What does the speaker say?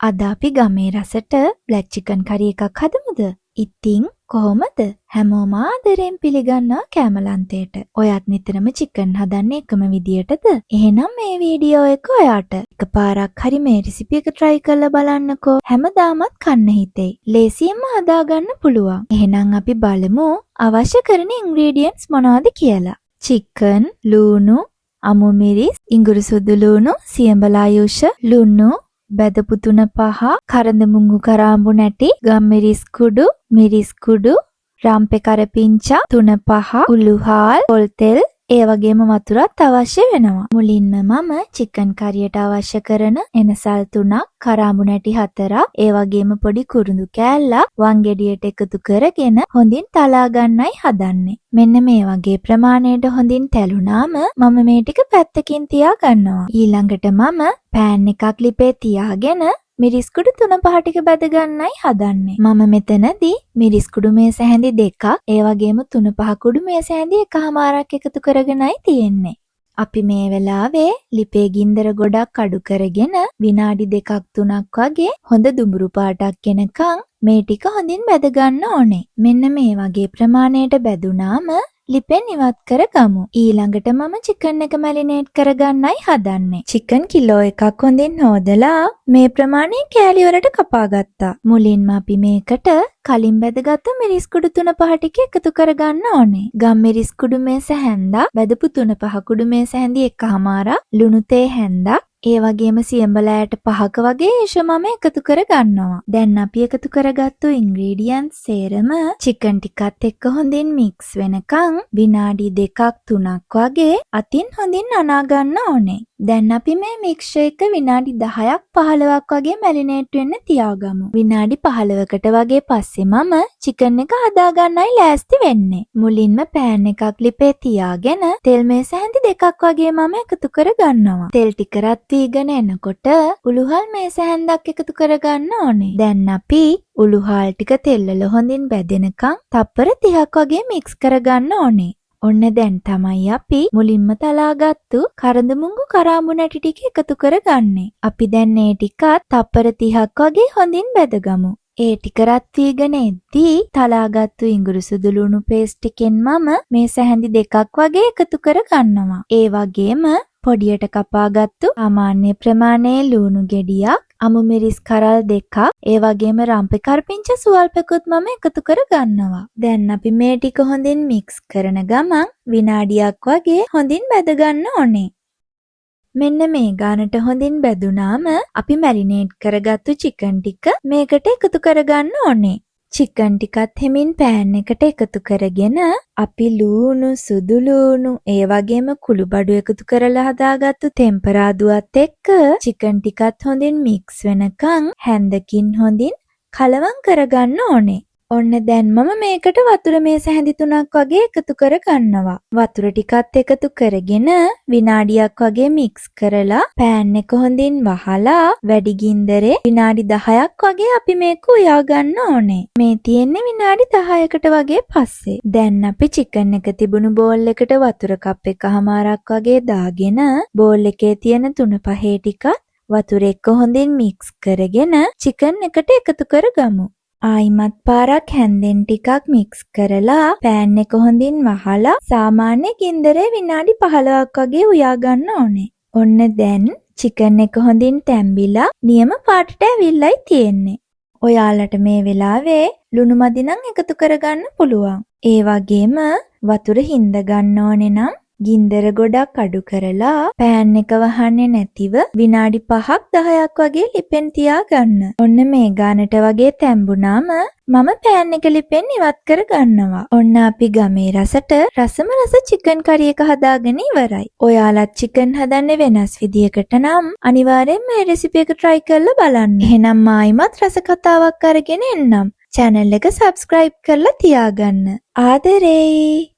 අද අපි ගමේ රසට බ්ලැක් චිකන් කරි එකක් හදමුද? ඉතින් කොහොමද? හැමෝම ආදරෙන් පිළිගන්නවා කෑමලන්තයට. ඔයත් නිතරම චිකන් හදන්නේ එකම විදියටද? එහෙනම් මේ වීඩියෝ එක ඔයාට. එකපාරක් හරි මේ රෙසිපි එක try කරලා බලන්නකෝ. හැමදාමත් කන්න හිතෙයි. ලේසියෙන්ම හදාගන්න පුළුවන්. එහෙනම් අපි බලමු අවශ්‍ය කරන ඉන්ග්‍රීඩියන්ට්ස් මොනවද කියලා. චිකන්, ලූණු, අමු මිරිස්, ඉඟුරු සුදු ලූණු, සියඹලා යුෂ, ලුණු, බැදපු තුන පහ, කරඳ මුංගු කරාඹු නැටි, ගම්මිරිස් කුඩු, මිරිස් කුඩු, රම්පෙ කරපිංචා තුන පහ, උළුහාල්, පොල් තෙල්, ඒ වගේම වතුරත් අවශ්‍ය වෙනවා. මුලින්ම මම චිකන් කරියට අවශ්‍ය කරන එනසල් තුනක්, කරාඹු නැටි හතරක්, ඒ වගේම පොඩි කුරුඳු කෑල්ලක් වංගෙඩියට එකතු කරගෙන හොඳින් තලා ගන්නයි හදන්නේ. මෙන්න මේ වගේ ප්‍රමාණයට හොඳින් තැළුනාම මම මේ ටික පැත්තකින් තියා ගන්නවා. ඊළඟට මම පෑන් එකක් ලිපේ තියාගෙන මිරිස් කුඩු තුන පහ ටික බැද ගන්නයි හදන්නේ. මම මෙතනදී මිරිස් කුඩු මේස හැඳි 2ක්, ඒ වගේම තුන පහ කුඩු මේස හැඳි එකහමාරක් එකතු කරගෙනයි තියෙන්නේ. අපි මේ වෙලාවේ ලිපේ ගින්දර ගොඩක් අඩු කරගෙන විනාඩි 2ක් 3ක් වගේ හොඳ දුඹුරු පාටක් එනකන් මේ ටික හොඳින් බැද ගන්න ඕනේ. මෙන්න මේ වගේ ප්‍රමාණයට බැදුනාම ලිපෙන් ඉවත් කරගමු. ඊළඟට මම චිකන් එක මැරිනේට් කරගන්නයි හදන්නේ. චිකන් කිලෝ එකක් හොඳින් හෝදලා මේ ප්‍රමාණය කෑලි වලට කපා ගත්තා. මුලින්ම අපි මේකට කලින් බැදගත්තු මිරිස් කුඩු තුන පහ ටික එකතු කරගන්න ඕනේ. ගම් මිරිස් කුඩු මේස හැන්දක්, බැදපු තුන පහ කුඩු මේස හැඳි එකහමාරක්, ලුණු තේ හැන්දක්, ඒ වගේම සියඹලා ඇට පහක වගේ යුෂ මම එකතු කර ගන්නවා. දැන් අපි එකතු කරගත්තු ඉන්ග්‍රීඩියන්ට්ස් සේරම චිකන් ටිකත් එක්ක හොඳින් මික්ස් වෙනකන් විනාඩි 2ක් 3ක් වගේ අතින් හොඳින් අනා ගන්න ඕනේ. දැන් අපි මේ මික්ස්චර් එක විනාඩි 10ක් 15ක් වගේ මැරිනේට් වෙන්න තියාගමු. විනාඩි 15කට වගේ පස්සේ මම චිකන් එක හදාගන්නයි ලෑස්ති වෙන්නේ. මුලින්ම පෑන් එකක් ලිපේ තියාගෙන තෙල් මේස හැඳි 2ක් වගේ මම එකතු කර ගන්නවා. තෙල් ටික රත් වීගෙන එනකොට උළුහල් මේස හැන්දක් එකතු කරගන්න ඕනේ. දැන් අපි උළුහාල් ටික තෙල් වල හොඳින් බැදෙනකන් තප්පර 30ක් වගේ මික්ස් කරගන්න ඕනේ. ඔන්න දැන් තමයි අපි මුලින්ම තලාගත්තු කරඳ මුංගු කරාඹු නැටි ටික එකතු කරගන්නේ. අපි දැන් මේ ටිකත් තප්පර 30ක් වගේ හොඳින් බැදගමු. ඒ ටික රත් වීගෙන එද්දී තලාගත්තු ඉඟුරු සුදු ලුණු පේස්ට් එකෙන් මම මේස හැඳි 2ක් වගේ එකතු කර ගන්නවා. ඒ වගේම පොඩියට කපාගත්තු සාමාන්‍ය ප්‍රමාණයේ ලූණු ගෙඩියක්, අමු මිරිස් කරල් 2ක්, ඒ වගේම රම්පෙ කරපිංචා සුවල්පකුත් මම එකතු කර ගන්නවා. දැන් අපි මේ ටික හොඳින් මික්ස් කරන ගමන් විනාඩියක් වගේ හොඳින් බැද ගන්න ඕනේ. මෙන්න මේ ගානට හොඳින් බැදුනාම අපි මැරිනේට් කරගත්තු චිකන් ටික මේකට එකතු කරගන්න ඕනේ. චිකන් ටිකත් හෙමින් පෑන් එකට එකතු කරගෙන අපි ලූණු, සුදු ලූණු, ඒ වගේම කුළුබඩු එකතු කරලා හදාගත්තු තෙම්පරාදුවත් එක්ක චිකන් ටිකත් හොඳින් මික්ස් වෙනකන් හැන්දකින් හොඳින් කලවම් කරගන්න ඕනේ. ඔන්න දැන් මම මේකට වතුර මේස හැඳි 3ක් වගේ එකතු කර ගන්නවා. වතුර ටිකත් එකතු කරගෙන විනාඩියක් වගේ මික්ස් කරලා පෑන් එක හොඳින් වහලා වැඩි ගින්දරේ විනාඩි 10ක් වගේ අපි මේක උයා ගන්න ඕනේ. මේ තියෙන්නේ විනාඩි 10කට වගේ පස්සේ. දැන් අපි චිකන් එක තිබුණු බෝල් එකට වතුර කප් එකහමාරක් වගේ දාගෙන බෝල් එකේ තියෙන තුන පහේ ටිකත් වතුර එක්ක හොඳින් මික්ස් කරගෙන චිකන් එකට එකතු කරගමු. ආයිමත් පාරක් හැන්දෙන් ටිකක් මික්ස් කරලා පෑන් එක හොඳින් වහලා සාමාන්‍ය ගින්දරේ විනාඩි 15ක් වගේ උයා ගන්න ඕනේ. ඔන්න දැන් චිකන් එක හොඳින් තැම්බිලා නියම පාටට ඇවිල්ලයි තියෙන්නේ. ඔයාලට මේ වෙලාවේ ලුණු මදි නම් එකතු කරගන්න පුළුවන්. ඒ වගේම වතුර හින්ද ගන්න ඕනේ නම් ගින්දර ගොඩක් අඩු කරලා පෑන් එක වහන්නේ නැතිව විනාඩි 5ක් 10ක් වගේ ලිපෙන් තියාගන්න. ඔන්න මේ ගානට වගේ තැම්බුනාම මම පෑන් එක ලිපෙන් ඉවත් කර ගන්නවා. ඔන්න අපි ගමේ රසට රසම රස චිකන් කරි එක හදාගෙන ඉවරයි. ඔයාලත් චිකන් හදන්නේ වෙනස් විදියකට නම් අනිවාර්යෙන් මේ රෙසිපි එක try කරලා බලන්න. එහෙනම් ආයිමත් රස කතාවක් අරගෙන එන්නම්. චැනල් එක සබ්ස්ක්‍රයිබ් කරලා තියාගන්න. ආදරෙයි.